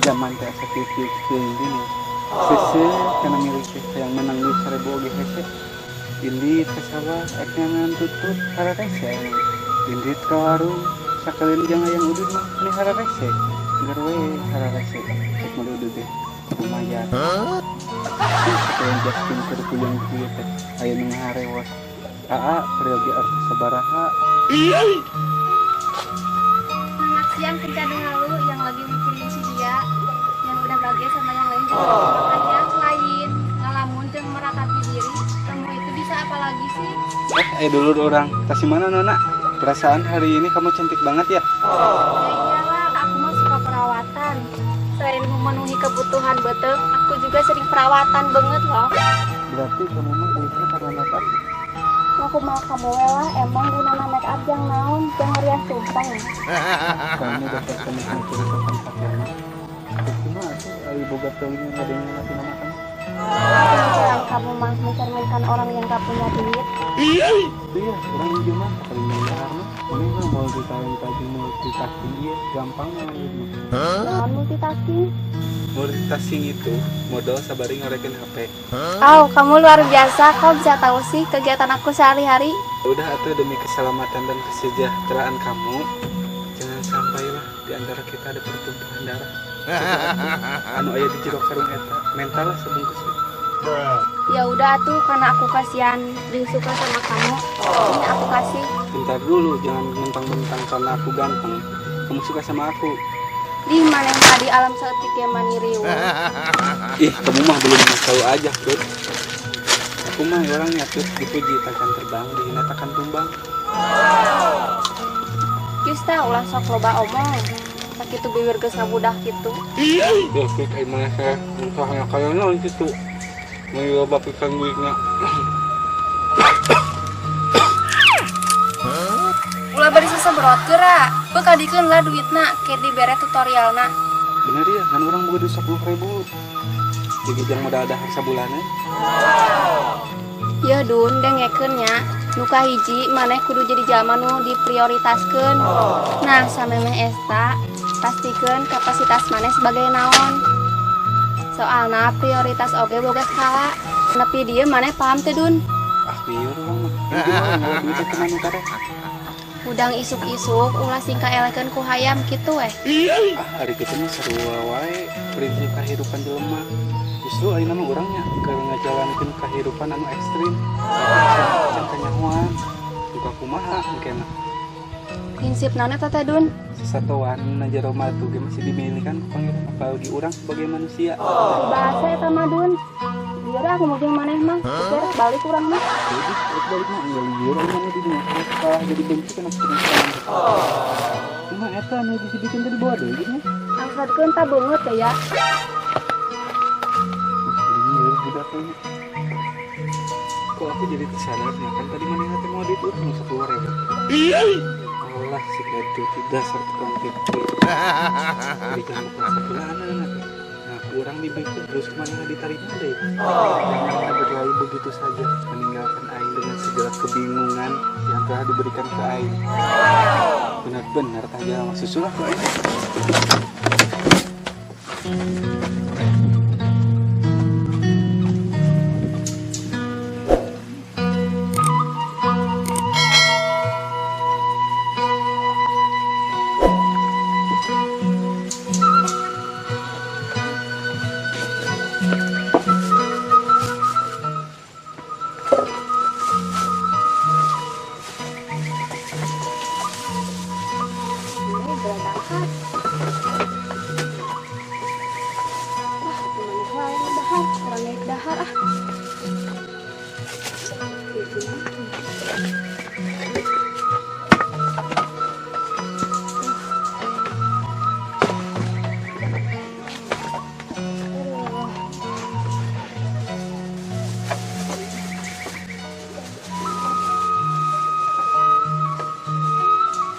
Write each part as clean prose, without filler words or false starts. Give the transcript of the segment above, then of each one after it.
Zaman teh asa kieu-kieu gini. Sese kana milik teh hayang menang duit 1000 oge hese. Indit ka sawah ek nyangan tutut hararese. Indit ka warung sakalian jeung hayang udud mah meni hararese. Enggar we hararese rek meuli udud teh lumayan. Ih, sakalian Justin keur puyeng kieu teh aya nu ngaharewos. Aa peryogi artos sabaraha. Selamat siang Kencana Halu yang lagi mikirin si dia yang udah bahagia sama yang lain juga makanya lain ngalamun jeung meratapi diri kamu itu bisa apa lagi sih? Dulur orang kasih mana Nona? Perasaan hari ini kamu cantik banget ya? Ya iyalah, aku mah suka perawatan. Selain memenuhi kebutuhan beuteung, aku juga sering perawatan banget loh. Berarti kamu mah kulitnya karena make up? Aku mau kamu lah, emang gunana make up jang naon, jang ngerias tumpeng. Kamu dapat menceritakan pakaian. Kumaha atuh ari boga teuing ngadengin tina makan? Pemikiran kamu mah mencerminkan orang yang gak punya duit. Iya, orang ieu mah paling dahar mah. Ini mah multitalenta jeung multitasking ieu gampang mah ieu mah. Naon multitasking? Multitasking itu modal sabari ngorekin HP. Oh, kamu luar biasa. Kau bisa tahu sih kegiatan aku sehari-hari. Udah atuh demi keselamatan dan kesejahteraan kamu, jangan sampailah di antara kita ada pertumpahan darah. Anu aya di jero karung eta, mental lah sebungkusnya. Ya udah atuh, karena aku kasihan dan suka sama kamu. Ini aku kasih. Bentar dulu, jangan mentang-mentang karena aku ganteng. Kamu suka sama aku. Di mana yang tadi alam seetik ya maniriu. Ih, kamu mah belum tahu aja, Tut. Aku mah orangnya Tut, dipuji takkan terbang, dihina takkan tumbang. Geus tah ulah sok loba omong. Sakitu bibir geus ngabudah kitu. Ya Tut, ai mah teh muntahnya kaya naon kitu. Mun loba pisan duitna. Ulah bari sesebrot geura. Beuk adikeun lah duitna, ke dibere tutorialna. Bener ya, kan urang boga duit 10.000. Jadi jang modal dahar sabulanan. Ya Dun, dengekeun nya. Nu kahiji maneh kudu jadi jalma nu diprioritaskeun. Nah, samemeh eta pastikeun kapasitas maneh sebagai naon. Soalna prioritas oge boga skala. Nepi dieu maneh paham teu Dun? Ah, lieur urang mah. Ini mah ngalor duit teh kumaha nu karek. Udang isuk-isuk ulah singka elekeun ku hayam kitu weh. Ah, ari kitu mah sarua wae prinsip kahirupan jelema. Justru ayeuna mah urang nya keur ngajalankeun kahirupan anu ekstrim. Can kanyahoan. Duka kumaha engkena. Prinsip naon eta teh Dun? Sesatuan na jero matu ge masih dimilikan ku Pangeran apalagi urang sebagai manusia. Bahasa eta mah Dun. Biar aku mau jeung maneh mah, biar balik urang mah. Jadi, balik balik mah ya lieur aing mah di dinya. Kalah jadi benci kana prinsip. Cuma eta anu disibikin teh dibawa deui gitu. Angkatkeun ta beungeut teh ya. Lieur budak teh. Kok aku jadi tersadar ya kan tadi maneh teh mau duit urang 10.000. Allah si kado dasar tukang tipu. Jadi jangan lupa sabulanan atuh. Nah, kurang diberikan terus kemana ditariknya deh. Jangan berlalu begitu saja, meninggalkan aing dengan segala kebingungan yang telah diberikan ke aing. Benar-benar tak jalan maksud sulah ke aing. Dahar ah.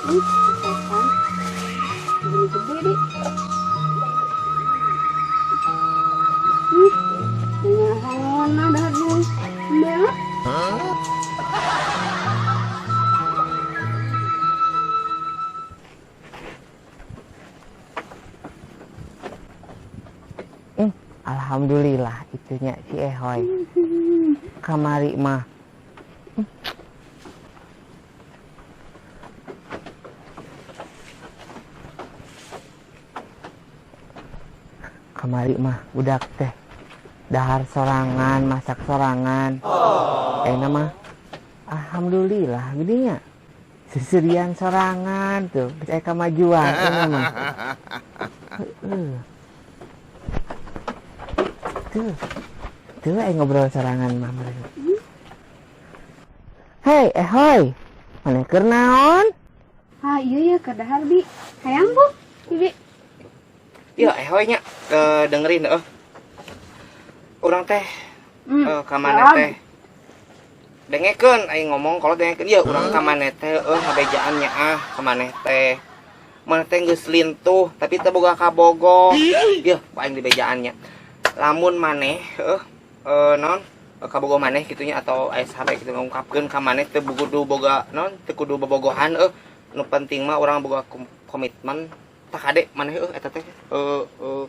Setan. Gini gede deh. Nyahonan dahar nu embe. Alhamdulillah itunya si Ehoy. Kamari mah. Kamari mah budak teh dahar sorangan, masak sorangan. Enak mah. Alhamdulillah gedenya. Seserian sorangan tuh, geus aya kamajuan enak mah. Tuh, tuh ngobrol sorangan mah mereka. Hei, Ehoy, maneh keur naon? Ah iya ya keur dahar bi. Hayang bu, bi. Iya, Ehoy nya dengerin heuh. Urang teh ka maneh teh. Dengekeun aing ngomong kalau dengekeun ieu urang ka maneh teh heuh ngabejaan nya ah ka maneh teh. Maneh teh geus lintuh tapi teu boga kabogoh. Ieu aing dibejaan nya. Lamun maneh non kabogoh maneh kitunya atau aya sahabat kitu ngungkapkeun ka maneh teu kudu boga non teu kudu bobogohan nu penting mah urang boga komitmen tah kade maneh eta teh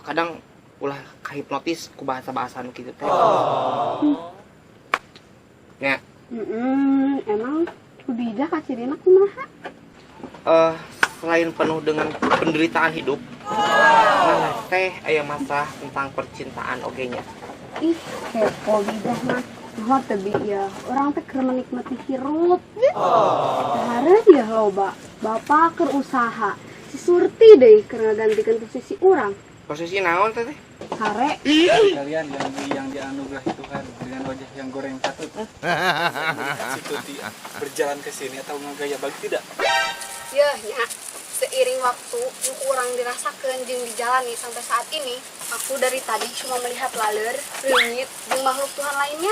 kadang ulah kahipnotis ku bahasa-bahasa nu kitu teh. Nya. Emang bijak kacirina kumaha? Selain penuh dengan penderitaan hidup, nah teh aya masalah tentang percintaan oge nya. Ih, kepo bijak mah. Mah teu bi ya, urang teh keur menikmati hirup. Dahareun ya loba. Bapak keur usaha. Si Surti deui keur ngagantikeun posisi urang. Posisi naon teh? Sare. Kalian yang dianugerahi Tuhan dengan wajah yang goreng patut. Si Tuti berjalan ke sini atau ngegaya bagi tidak? Yeuh nya, seiring waktu nu kurang dirasakeun jeung dijalani sampai saat ini, aku dari tadi cuma melihat laler, reungit, jeung makhluk Tuhan lainnya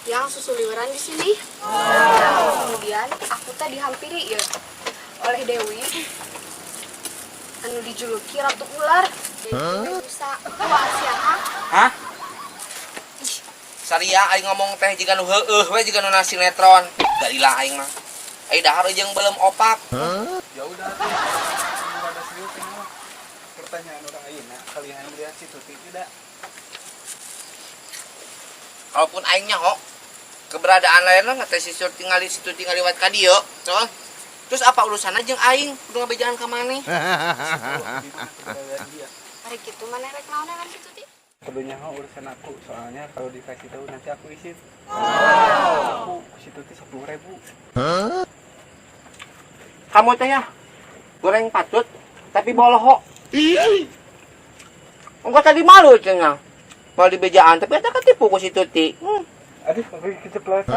yang susuliweran di sini. Kemudian aku tadi dihampiri ya oleh Dewi anu dijuluki Ratu Ular. Bisa siapa? Hah? Saria aing ngomong teh jiga nu heueuh we jiga nu sinetron. Galilah aing mah. Aing dahar jeung belum opak. Ya udah tuh. Rada serius ini mah. Pertanyaan orang ayeuna, kalian melihat si Tuti tidak? Kalaupun aing nyaho keberadaan lain lah teh si Surti ngali si Tuti ngaliwat ka dieu. Terus apa urusanna jeung aing kudu ngabejaan ka maneh? Hari kitu maneh rek naon kan si Tuti? Kudu nyaho urusan aku, soalnya kalau dikasih tahu nanti aku izin. Aku si Tuti 10.000. Kamu teh ya goreng patut tapi boloho. Enggak tadi malu cenah. Mau dibejaan tapi eta ketipu ku si Tuti. Aduh, aku keceplosan.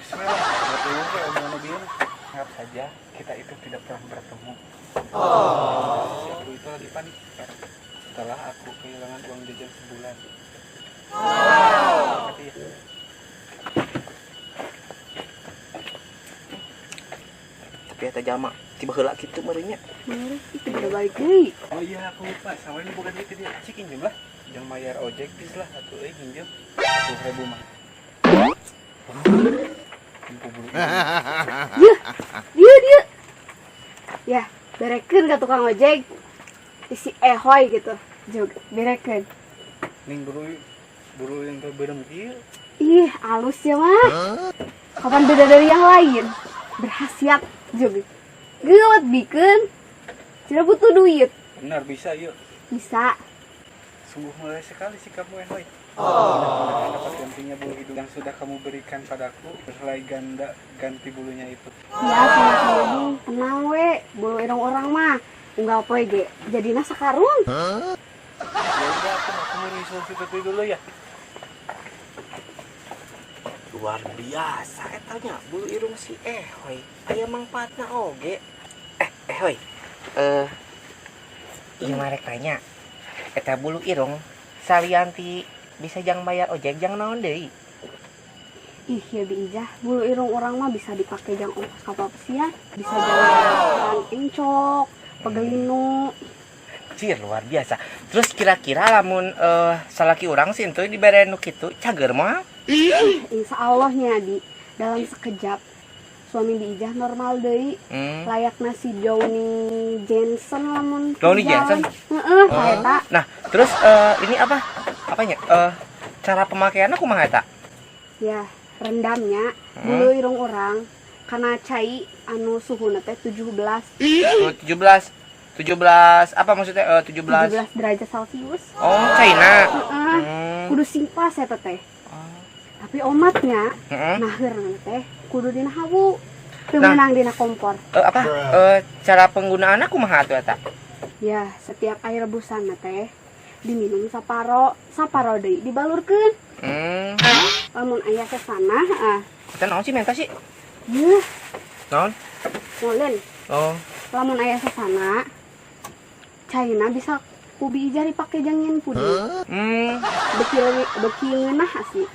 Bismillah. Anggap saja kita itu tidak pernah bertemu. Si aku itu lagi panik setelah aku kehilangan uang jajan sebulan. Tapi eta jalma tiba heula kitu meureunnya. Meureun itu udah balik deui. Oh iya aku lupa, sama ini bukan itu dia. Cik injem lah. Jangan bayar ojek bis lah atuh euy nginjem 10.000 mah. Yeuh, dia. Ya, berekeun ka tukang ojek. Si Ehoy gitu. Jug, berekeun. Ning buru yang beureum kieu. Ih, alus ya mah. Kapan beda dari yang lain? Berhasiat jug. Geuwat bikeun. Tidak butuh duit. Benar bisa yuk. Bisa. Sungguh mulai sekali sikapmu Ehoy. Mudah-mudahan dapat gantinya bulu hidung yang sudah kamu berikan padaku berhelai ganda ganti bulunya itu. Ya sama-sama Bung, tenang we, bulu hidung orang mah unggal poe ge jadina sakarung. Ya udah aku mau nyusul si Tuti dulu ya. Luar biasa eta nya bulu irung si Ehoy. Aya mangpaatna oge. Ehoy. Ieu mah rek tanya. Eta bulu irung salianti bisa jang bayar ojek jang naon deui? Ih ya Biijah, bulu irung urang mah bisa dipake jang ongkos kapal pesiar, bisa jalan encok, pegelinu. Cir, luar biasa. Terus kira-kira lamun salaki urang sih itu dibere nu kitu cager mah? Insya Allahnya di dalam sekejap suami Biijah normal deui. Layak nasi Johnny Jensen lamun. Johnny Jensen? Heeh, eta. Nah, terus ini apa? Apanya? Cara pemakaiannya kumaha eta? Ya, rendamnya bulu irung urang karena cai anu suhuna teh 17. 17. 17 apa maksudnya? 17. 17 derajat Celcius. Oh, China. Heeh. Kudu singpas eta teh. Tapi omatnya naheurna teh kudu dina hawu. Teu meunang dina kompor. Apa? Cara penggunaanna kumaha atuh eta? Ya, setiap air rebusan teh diminum saparo, saparo deui dibalurkeun. Lamun aya sesana, heeh. Eta naon sih menta sih? Yeuh. Naon? Molen. Oh. Lamun aya sesana, caina bisa ku Biijah dipake jang puding. Beki ngeunah asli.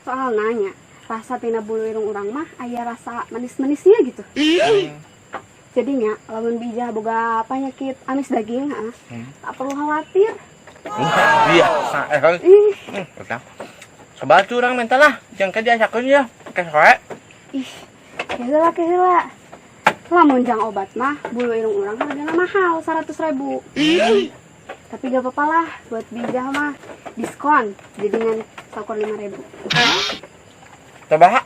Soal nanya, rasa tina bulu irung urang mah aya rasa manis-manisnya gitu. Jadinya lamun Biijah boga penyakit amis daging, heeh. Tak perlu khawatir. Luar biasa. Ih. Coba tuh urang minta lah, jangan diasakeun ya, ke sore. Ih, keheula keheula. Lamun jang obat mah bulu irung urang hargana mahal 100.000. Tapi gak apa-apa lah, buat Biijah mah diskon jadi ngan saukur 5.000. Coba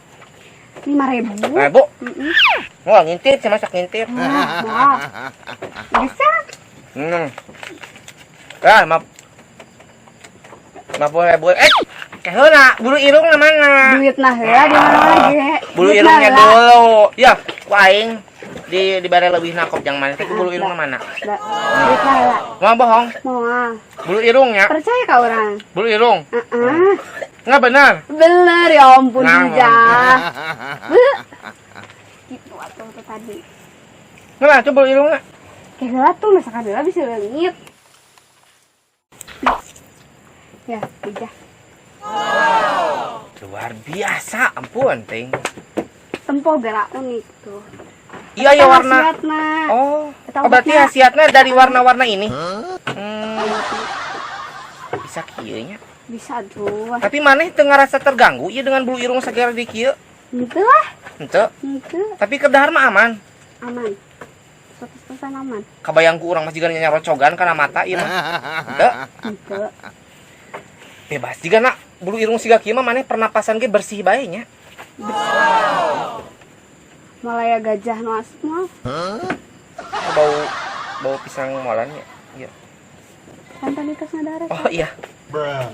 5.000. 5.000. Wah, ngintip, saya masak ngintip. Wah. Bisa? Ah, maaf. 50.000. Keheula, bulu irungna mana? Duit nah heula di mana ge? Bulu irungnya dulu. Ya, ku aing di dibere leuwih nakop jang mana teh bulu irungna mana? Duit nah heula. Moal bohong. Moal. Bulu irungnya. Percaya ka urang? Bulu irung. Heeh. Enggak benar. Bener ya ampun Bijah. Gitu atuh tuh tadi. Nah, coba bulu irungna. Keheula tuh masakan heula bisa leungit. Ya, Bijah. Wow. Luar biasa, ampun, ting. Tempo gerak unik tuh. Iya, ya warna. Khasiatna. Oh, berarti khasiatnya dari warna-warna ini. Bisa kieu nya. Bisa tuh. Tapi maneh teu ngarasa terganggu ieu dengan bulu irung sagala di kieu? Henteu lah. Henteu. Henteu. Tapi keur dahar mah aman. Aman. 100% aman. Kabayang ku urang mah jiga nyarocogan kana mata ieu mah. Henteu. Henteu. Bebas jiga nak bulu irung siga kieu mah maneh pernapasan ge bersih bae nya. Bersih. Malaya gajah nu asup mah. Bau bau pisang molan nya. Iya. Kan tadi tos ngadaret. Oh iya. Bruh.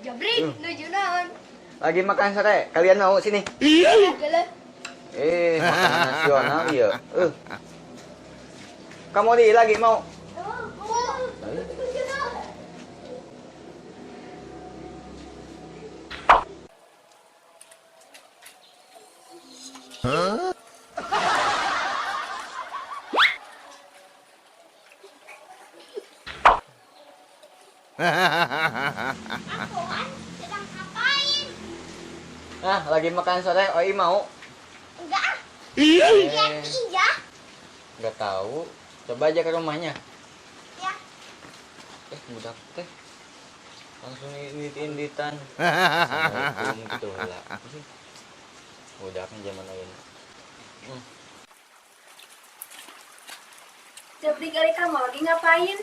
Jabrik, nuju naon? Lagi makan sore, kalian mau sini? Makanan nasional iya. Kamu di lagi mau? Huh? Sedang ngapain? Nah, lagi makan sore, Oi mau? Enggak. Iya. Enggak tahu. Coba aja ke rumahnya. Ya. Budak teh. Langsung indit-inditan. Assalamualaikum gitu lah. Budaknya zaman ayeuna. Jabrik kali kamu lagi ngapain?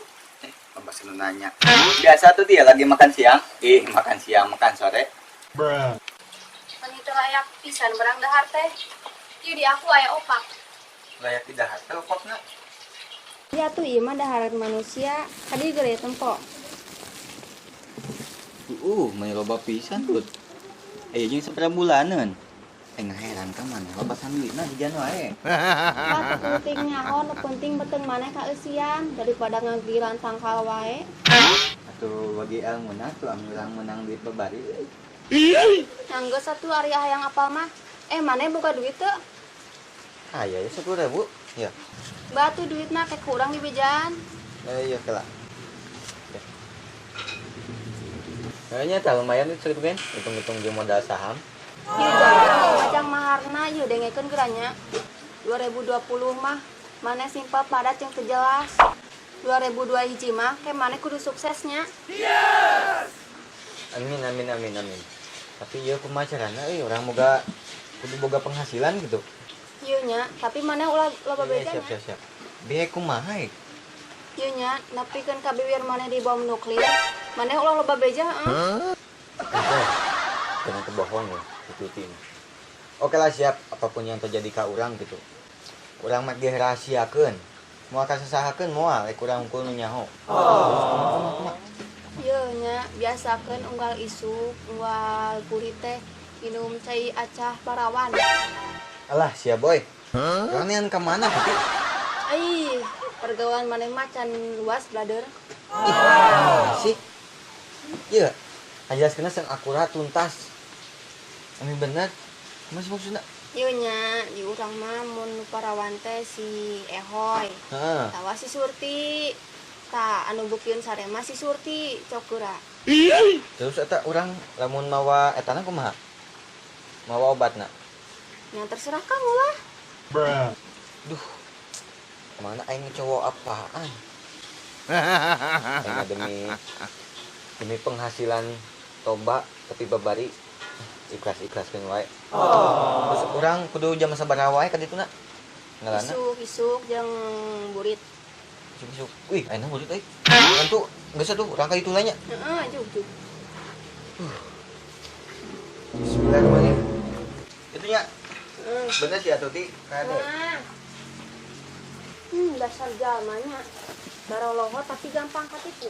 Tambah seneng nanya. Biasa tuh dia lagi makan siang. Makan siang, makan sore. Bruh. Wanita layak pisan berang dahar teh. Ieu di aku aya opak. Layak di dahar teh opakna. Ya tuh ieu mah dahareun manusia, kadi gede tempo. Mani loba pisan tuh. Aya jeung sapara bulaneun. Ngaheran ka maneh loba sanduitna hijan wae. Lah teu penting nyaho, nu penting beteng maneh kaeusian daripada ngagiran tangkal wae. Atuh bagi ilmuna tuh anu urang meunang duit babari. Nganggo satu ari hayang apal mah. Maneh boga duit teu? Aya ya 10.000. Ya. Batu duitna kayak kurang di bejaan. Iya kela. Ya. Kayaknya tak lumayan itu 1.000 kan? Hitung-hitung dia modal saham. Ieu jang majang maharna ieu dengekeun geura nya. 2020 mah maneh simpel padat yang teu jelas. 2002 hiji mah ke maneh kudu suksesnya. Amin amin amin amin. Tapi ieu kumaha carana euy urang boga kudu boga penghasilan gitu. Ieu nya, tapi maneh ulah loba Iya, beja siap nya. siap siap. Bieu kumaha euy? Ieu nya, nepikeun ka bibir maneh di bom nuklir. Maneh ulah loba beja heeh. Oke. Jangan kebohong ya, ikutin. Oke lah siap, apapun yang terjadi ka urang gitu. Urang mah dirahasiakeun. Moal kasasahakeun moal rek urang hungkul nu nyaho. Kumaha, kumaha? Ieu nya, biasakeun unggal isuk, unggal burit teh minum cai acah parawan. Alah, siap boy. Urang nean ka mana gitu? Ih, pergaulan maneh mah can luas, brother. Ih, sih. Iya. Ngajelaskeunna sing akurat tuntas. Amin bener. Kumaha sih maksudna? Ieu nya, di urang mah mun nu parawan teh si Ehoy. Heeh. Tawa si Surti. Tah, anu bukieun sare mah si Surti, cok geura. Terus eta urang lamun mawa etana kumaha? Mawa obatna. Yang terserah kamu lah. Duh. Mana aing cowok apaan? Aing mah demi demi penghasilan toba tapi babari ikhlas-ikhlaskeun wae. Terus urang kudu jam sabaraha wae ka dituna? Ngalana? Isuk-isuk jeung burit. Isuk-isuk. Wih, ayeuna burit euy. Urang tuh geus atuh urang ka ditu lah nya. Heeh, juk juk. Bismillahirrahmanirrahim. Itu nya. Heeh. Bener sih atuh ti kade. Nah. Dasar jalmanya. Baroloho tapi gampang katipu.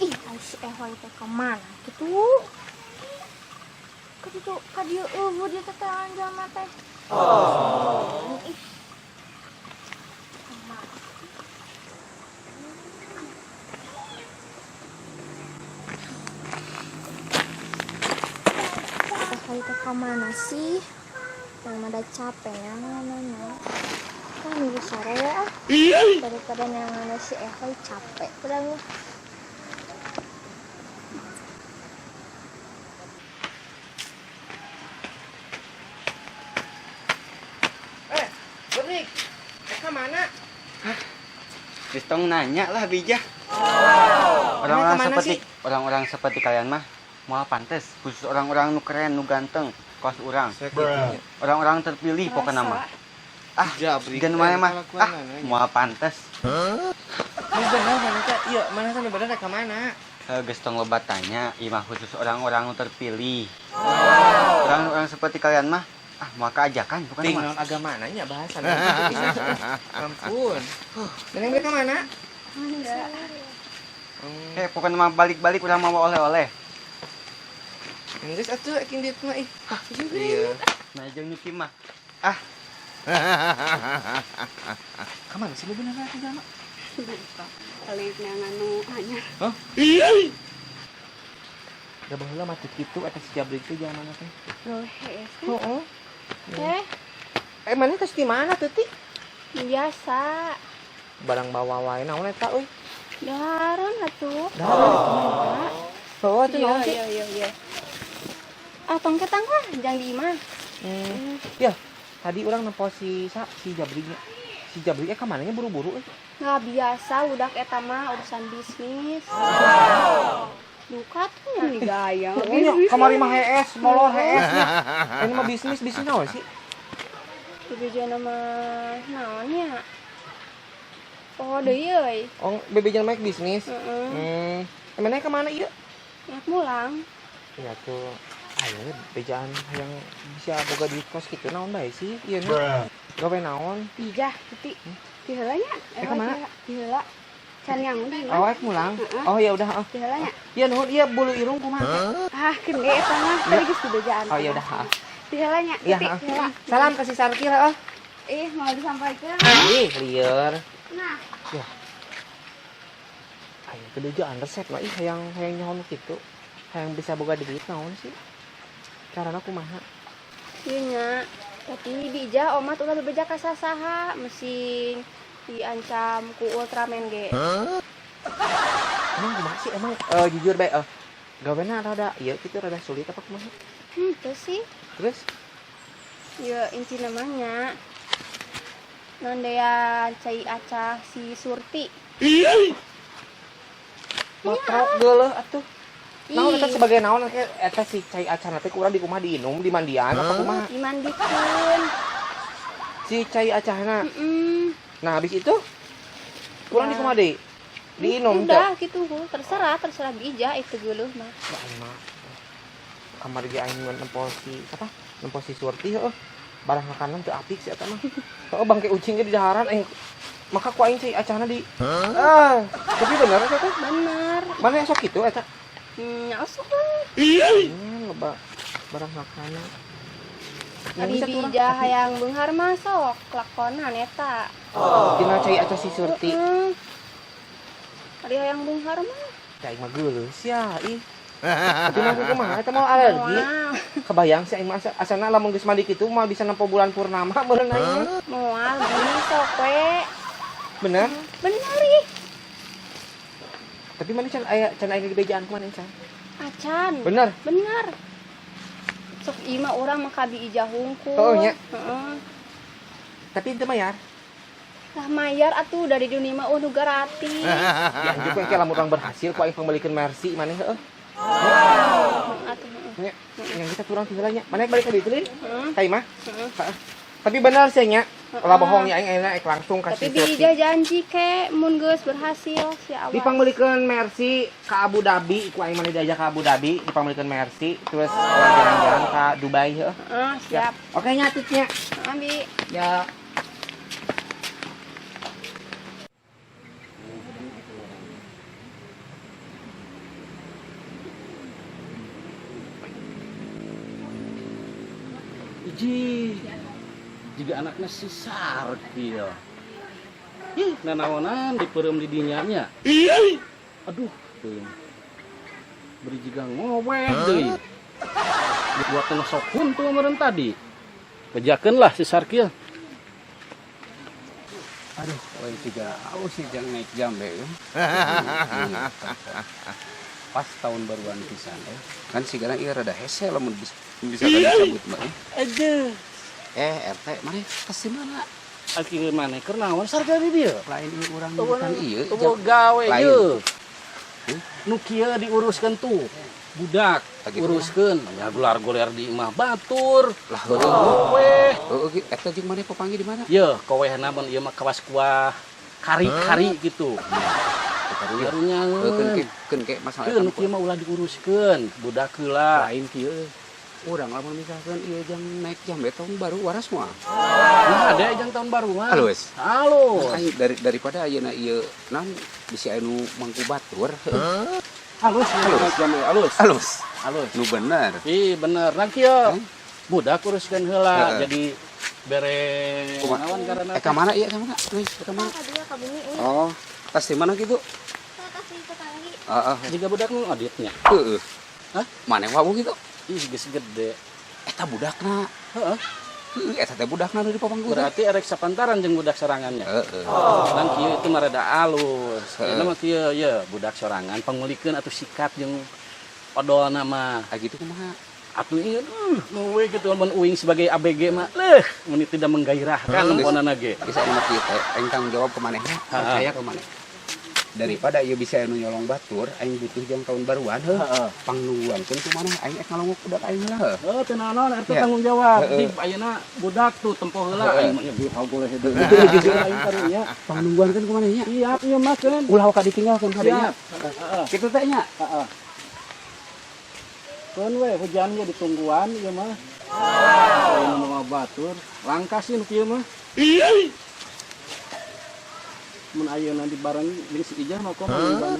Ih, ai si Ehoy teh kemana gitu? Ka ditu ka dieu eueuh dia teh teangan jalma teh. Ih. Kemana? Ehoy teh kemana sih? Mama udah capek ya nanya. Kan nunggu sore ya ah. Daripada nanya si Ehoy capek udah mah. Eh, Jabrik. Ka mana? Geus tong nanya lah bijah. Orang-orang Mana seperti sih? orang-orang seperti kalian mah moal pantes, khusus orang-orang nu keren, nu ganteng, kos urang. Orang-orang terpilih pokoknya mah. Ah, Jabrik. dan mana mah ah moal pantes. Ini bener mana teh? Iya, mana teh bener ka mana? Geus tong loba tanya, ieu mah khusus orang-orang nu terpilih. Orang-orang seperti kalian mah ah moal keajakan pokoknya Ting mah. naon agama nanya bahasan. Ampun. Neneng mereka mana? Enggak. Eh, pokoknya mah balik-balik urang mau oleh-oleh. Geus atuh aking dieu mah ih. Iya. Nah, jeung Nyuki mah. Ah. Ka mana sih lu bener atuh jalma? Kali neangan nu anyar. Hah? Da baheula mah teu kitu eta si Jabrik teh jalma teh. Loh, hees kan? Heeh. Teh, Eh, mana tos di mana tuh ti? biasa. Barang bawa wae naon eta euy? Dahareun atuh. Dahareun. Bawa tuh naon sih? Iya, iya, iya. Ah, tong ketang lah, jangan di imah. Ya, tadi orang nempo si sa, si Jabriknya. Si Jabriknya ka mananya buru-buru euy. Nggak biasa, udah eta mah urusan bisnis. Duka tuh nih gaya. Pokoknya kamari mah hees, molor hees nya. Ini mah bisnis, bisnis naon sih? Bebeja nama naonnya? Oh, deui euy. Oh, bebejan mah bisnis. Heeh. Emangnya kemana ieu? Nya mulang. Iya tuh. Ayo bejaan yang bisa boga duit kos gitu naon bae sih ieu nya. Gawe naon? Bijah, ti. Ti heula nya. Eh, kemana? Ti heula. Can yang di Oh, rek mulang. Heeh. Oh, ya udah, oh. Ti heula nya. Iya nuhun, iya bulu irung kumaha? Ah, keun ge eta mah. Tadi geus dibejaan. Oh, ya udah, ah. Ti Ti heula nya. Iya, Ti heeh. heula. Salam ka si Sarkil heeh. Ih, mau disampaikan. Ih, lieur. Nah, Ya. Ayo kudu juaan resep mah ih hayang hayang nyaho nu kitu. Hayang bisa boga duit naon sih? Carana kumaha? Ieu nya. Tapi bija omat ulah bebeja ka sasaha, mesing diancam ku Ultraman ge. Emang kumaha sih? Emang jujur bae gawena rada ieu kitu rada sulit apa kumaha? Henteu sih. Terus Ya inti namanya nandean cai acah si Surti. Matrok geuleuh atuh. Naon eta Ih. sebagai naon eta si cai acah teh kurang di kumaha diinum dimandian apa kumaha? Dimandikeun. Si cai acahna. Heeh. Nah, habis itu kurang di Ya. kumaha deui? Diinum teh. Udah gitu, terserah, terserah bija itu geuleuh mah. Ya aing mah. Kamar ge aing nempo si apa? Nempo si Surti heueuh. Barang makanan teu apik si eta mah. Heueuh bangke ucing ge di daharan aing maka ku aing cai acahna di ah, tapi bener eta teh? Bener. Mana sok kitu eta? Hmm, osok lah. Loba barang makanan. Ari bija hayang beunghar mah sok lakonan eta. Tina cai acah si Surti. Heeh. Ari hayang beunghar mah. Cai mah geuleuh sia ih. Tapi mah kumaha eta mah alergi. Moal. Kebayang sih aing mah asana lamun geus mandi kitu mah bisa nempo bulan purnama meureun aing mah. Moal beli sok we. Bener? Bener ih. Tapi mana can aya can aya di bejaan kumaha can? Acan. Bener. Bener. Sok ieu mah urang mah ka Bi Ijah hungkul. Oh, nya. Heeh. Tapi itu mayar. Lah mayar atuh dari dunia mah nu gratis. Ya anjuk we lamun urang berhasil ku aing pangmeulikeun Mercy maneh heueuh. Atuh heeh. Nya, yang kita turang tinggal nya. Maneh balik ka ditu lin? Heeh. Ka imah? Heeh. Heeh. Tapi bener sih nya. Ulah bohong ya aing ayeuna ek langsung ka Tapi si Bi Surti. Ijah janji ke mun geus berhasil si awas. Dipangmeulikeun Mercy ka Abu Dhabi, ku aing maneh diajak ka Abu Dhabi, dipangmeulikeun Mercy, terus jalan-jalan ka Dubai heueuh. Heeh, siap. Oke nya tutnya. Heeh, Bi. Ya. Iji, jika anaknya si Sarkil. Ih, nanaonan dipeureum di dinya nya. Aduh, teuing. Beri jiga ngoweh deui. Dibuat tengah sok huntu meureun tadi. Bejakeun lah si Sarkil. Aduh, lain tiga aus sih jangan naik jambe ya. Pas tahun baruan pisan eh. Kan sigana ieu rada hese lamun bisa dicabut mah. Aduh, RT mana tas di mana? Aki maneh keur naon Sarkil di dieu? Lain ieu urang bukan ieu. Eueuh gawe Lain. ieu. Nu kieu diuruskeun tuh. Budak Lagi uruskeun ya gular-guler di imah batur. Lah heueuh. Weh. Heueuh eta jeung maneh papanggih di mana? Yeuh, kowehna mun ieu mah kawas kuah kari-kari gitu. Karunya. Karunya. Heueuh keun ke masalah Keun nu kieu mah ulah diuruskeun, budak heula. Lain kieu. Urang lamun misalkan ieu jang naik jambe tahun baru waras moal. Nah, ada jang tahun baru mah. Halus. Halus. Aing daripada ayeuna ieu naon bisi aya nu mangku batur. Halus ya naik jambe halus. Halus. Halus. Nu bener. Ih, bener. Nah kieu. Budak uruskeun heula Heeh. jadi bere Kumaha? naon karena Ka mana ieu ka mana? Euy, ka mana? Ka dieu ka bumi euy. Oh, tas di mana kitu? Tas di tetanggi. Heeh. Jika budak nu aditnya. Heeh. Hah? Maneh wawu kitu? Ih, geus gede. Eta budakna. Heeh. Heeh, eta teh budakna nu di papangku teh. Berarti erek sapantaran jeung budak sorangannya. Heeh. Nang kieu itu mah rada alus. Heeh. Ieu mah kieu ye budak sorangan pangmeulikeun atuh sikat jeung odolna mah. Ah gitu kumaha? Atuh ieu nu we kitu mun uing sebagai ABG mah leuh mun tidak menggairahkan nemponana ge. Bisa anu mah kieu teh, aing tanggung jawab ke manehna, percaya ke maneh. Daripada ieu bisa anu nyolong batur, aing butuh jang tahun baruan heuh. Heeh. Pangnungguankeun ku maneh aing ek ngalongok budak aing heula heuh. Heuh teu naon eta Ya. tanggung jawab. Heeh. Di ayeuna budak tuh tempo heula Heeh. aing mah nya boleh heuh. Jujur aing karunya. Pangnungguankeun ku maneh nya. Siap ieu mah keun. Ulah ka ditinggalkeun kadenya. Siap. Heeh. Kitu teh nya. Heeh. Keun we hujan ge ditungguan ieu mah. Ayeuna mah batur, langka sih nu kieu mah. Mun ayeuna dibareng jeung si Ijah mah kok mah.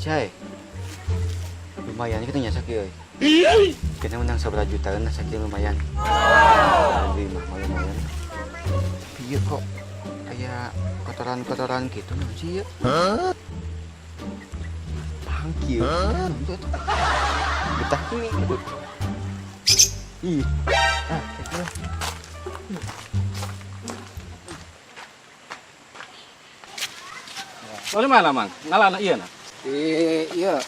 Cai. Lumayan kita nya sakieu euy. Kita menang sabaraha jutaan lah sakieu lumayan. Di mah lumayan. Tapi ieu kok kayak kotoran-kotoran gitu naon sih ieu? Pangkieu. Getah ini gitu. Ih. Ah, gitu lah. Oh, di mana, Mang? Ngalana ieu na? Iya.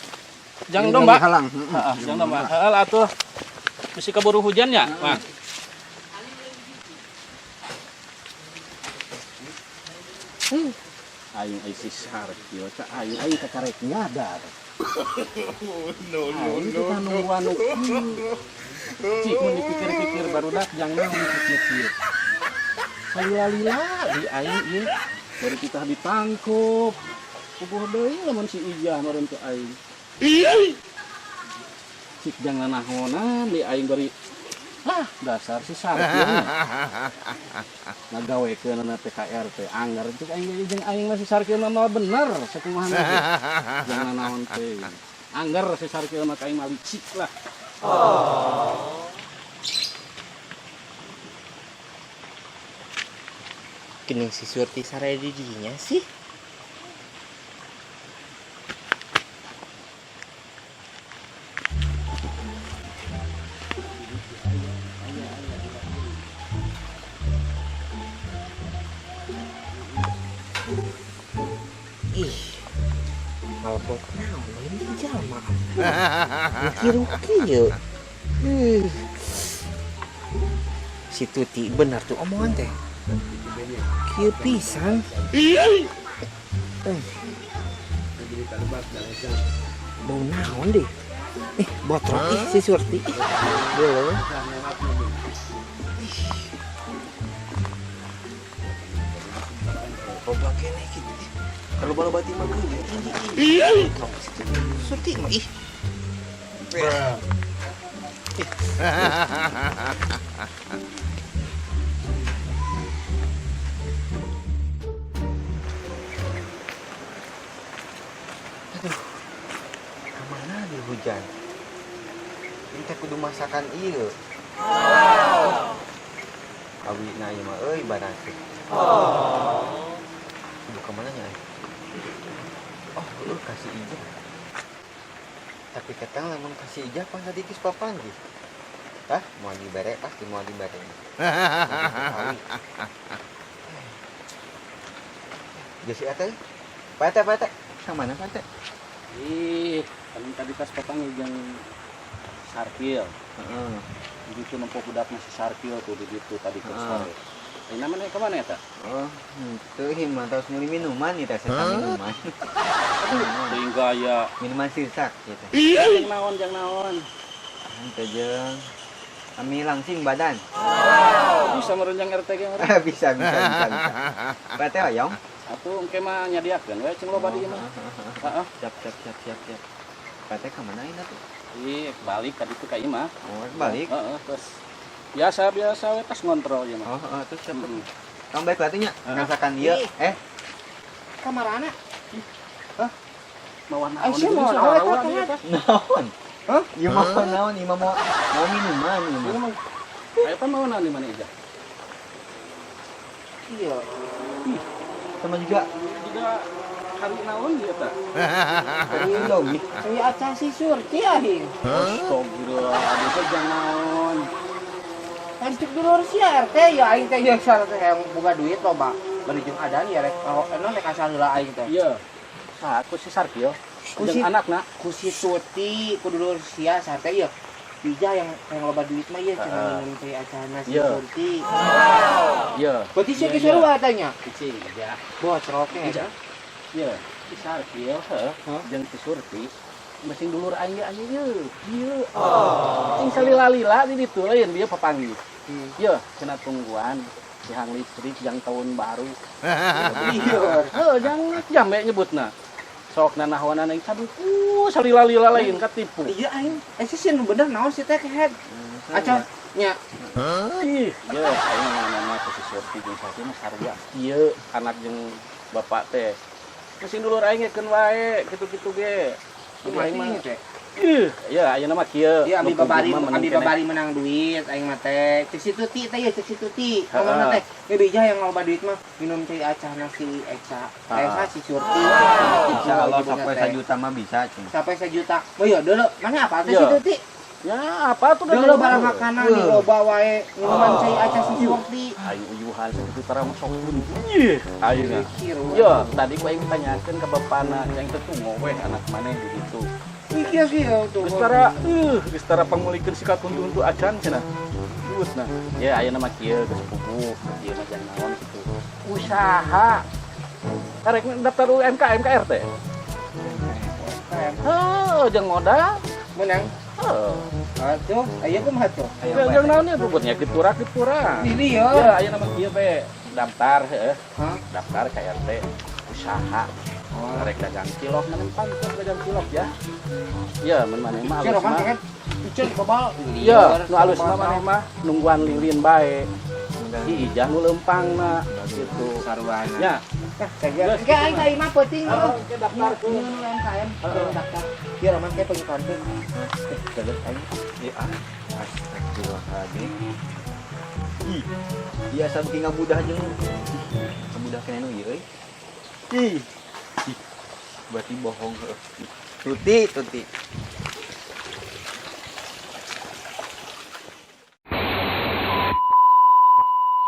Jang domba. Halang. Heeh, jang domba. Heeh lah atuh. Bisi keburu hujan ya, Mang. Aing ai si Sarkil, ca aing aing kakarek nyadar. No no no. Kita nungguan nu kieu. Cik mun dipikir-pikir barudak jang naon mikir. Salila-lila di aing ieu baru kita ditangkup. Puguh deui lamun si Ijah meureun teu aing. Cik jang nanahonan di aing bari ah dasar si Sarkil nya. Ngagawekeunana TKR teh anggar cek aing ge jeung aing mah si Sarkil mah moal bener sakumaha ge. Jang nanaon teh. Anggar si Sarkil mah ka aing mah licik lah. Geuning si Surti sare di dinya sih. Ih, ngalebok naon ini jalma. Ruki-ruki ye. Ih. Si Tuti bener tuh omongan teh. Kieu pisan. Bau naon deh. Botrok ih si Surti. Ih, belum. Loba keneh kitu. Kalau loba mah geuning. Botrok si Surti mah ih. Aduh, kemana di hujan? Ini teh kudu masakan ieu. Awi na ieu mah euy barang teh. Kudu kemana nya? Oh, heueuh kasih ijah. Tapi ketang lamun kasih ijah pan tadi geus papanggih. Tah, moal dibere pasti moal dibere. Geus si eta. Pak Ete, Pak Ete. Ka mana Pak Ete? Ih, kan tadi tas papanggih jeung Sarkil. Heeh. Di ditu nempo budakna si Sarkil tuh di ditu tadi ke Heeh. sore. Ayeuna mana ka mana eta? Oh, henteu ieu mah tos meuli minuman ieu teh, sesa minuman. Aduh, teuing gaya. Minuman sirsak ieu teh. Jang naon, jang naon. Henteu jeung ami langsing badan. Bisa meureun jang RT ge meureun. Bisa, bisa, bisa, bisa. Pak Ete hoyong? Atuh engke mah nyadiakeun we cing loba di ieu mah. Heeh. Siap, siap, siap, siap, siap. Pak Ete ka mana ayeuna tuh? Ih, balik ka ditu ka imah. Oh, balik. Heeh, terus biasa biasa we tas ngontrol ieu mah. Oh, heeh, terus siap. Heeh. Kamu baik lah nya, Heeh. ngerasakan ieu. Ih. Kamarana? Hah? Mawa naon? Aisyah Ieu mawa geus naon eta sarua teh? dia teh. Naon? Hah? Ieu mah naon? Ieu mah mau minuman ieu Ieu mah. mah. Eta mawa naon di mana Ijah? Iya. Ih, Sama juga juga hari naon ieu teh? hari Indomie. Saya acan si Surti aing. Astagfirullah, aduh teh jang naon. Hancuk dulur si RT ya aing teh ya syarat teh yang boga duit loba. Bari jeung adan ya rek eno rek asal heula aing teh. Iya. Saha ku si Sarkil? Ku Jeung si anakna. Ku si Tuti, ku dulur sia sate ya. Ija yang loba duit mah ieu cenah minum teh acana si Iya. Surti. Iya. Berarti sia Iya, geus iya. sarua tanya. Cicing ya. Botrok ya. Ija. Iya, si Sarkil heuh jeung si Surti masing dulur aing ge anjing ieu. Ieu. Cing salila-lila di ditu lain dia papanggih. Ieu cenah tungguan tihang listrik jang tahun baru. Iya. Heuh, jang jambe nyebutna. Sok nanahonan aing saduku salila-lila lain katipu. Iya aing. Eh sih nu bener naon sih teh kehed. Acan nya. Ih, ye, aing mana-mana ku si Surti jeung Sarti mah sarua. Ieu anak jeung bapak teh. Mesin dulur aing ngekeun wae kitu-kitu ge. Kumaha Aing mah. teh? Ih, ya ayeuna mah kieu. Iya, abi Nu puguh babari mah mending abi keneh. Babari menang duit aing mah teh. Cek si Tuti teh ya, cek si Tuti. Ngomongna Heeh. teh, "Bebe yang loba duit mah minum cai acahna si Eca." Eh, Heeh. si Surti. Insya Allah sampai 1 juta mah bisa cenah. Sampai 1 juta. Oh iya, dulu mana apa teh si Iya. Tuti? Ya, apa tuh? Dulu barang makanan di loba wae minuman cai acah si Surti. Ayo uyuhan sakitu tara sok pun. Ih, ayeuna. Mikir. Yo, tadi gua aing tanyakeun ka bapana yang teu weh anak maneh di ditu. Mikir sih ya tuh. Geus tara geus tara pangmulikeun si kakuntu acan cenah. Terus nah, ya ayeuna mah kieu geus puguh, ieu mah jang naon kitu. Usaha. Karek daftar UMKM ka RT. Heuh, jeung modal. Menang. Heuh. Atuh, aya kumaha tuh? Ya, jeung naon ya bubutnya kitura kitura. Ini ya. Ya, ayeuna mah kieu be daftar heuh. Hah? Daftar ka RT usaha. Oh. Rek dagang cilok, mana pantes dagang cilok ya. Ya, mun maneh mah Cilok alus kan mah. kan. Icen kebal. Iya, nu alus mah maneh mah nungguan lilin bae. Si Ijah nu leumpangna gitu. Sarwana. Ya, Nah, saya kira. Aing ka imah peuting. Oh, oke, daftar ke. Ini UMKM, daftar. Ieu Roman kayak pengiklankeun. Eh, geuleuh aing. Ya, ah. Astagfirullahaladzim. Ih, biasa bikin ngabudah jeung ih, ngabudah keneh nu ieu euy. Ih. Ih, berarti bohong heuh. Tuti, Tuti.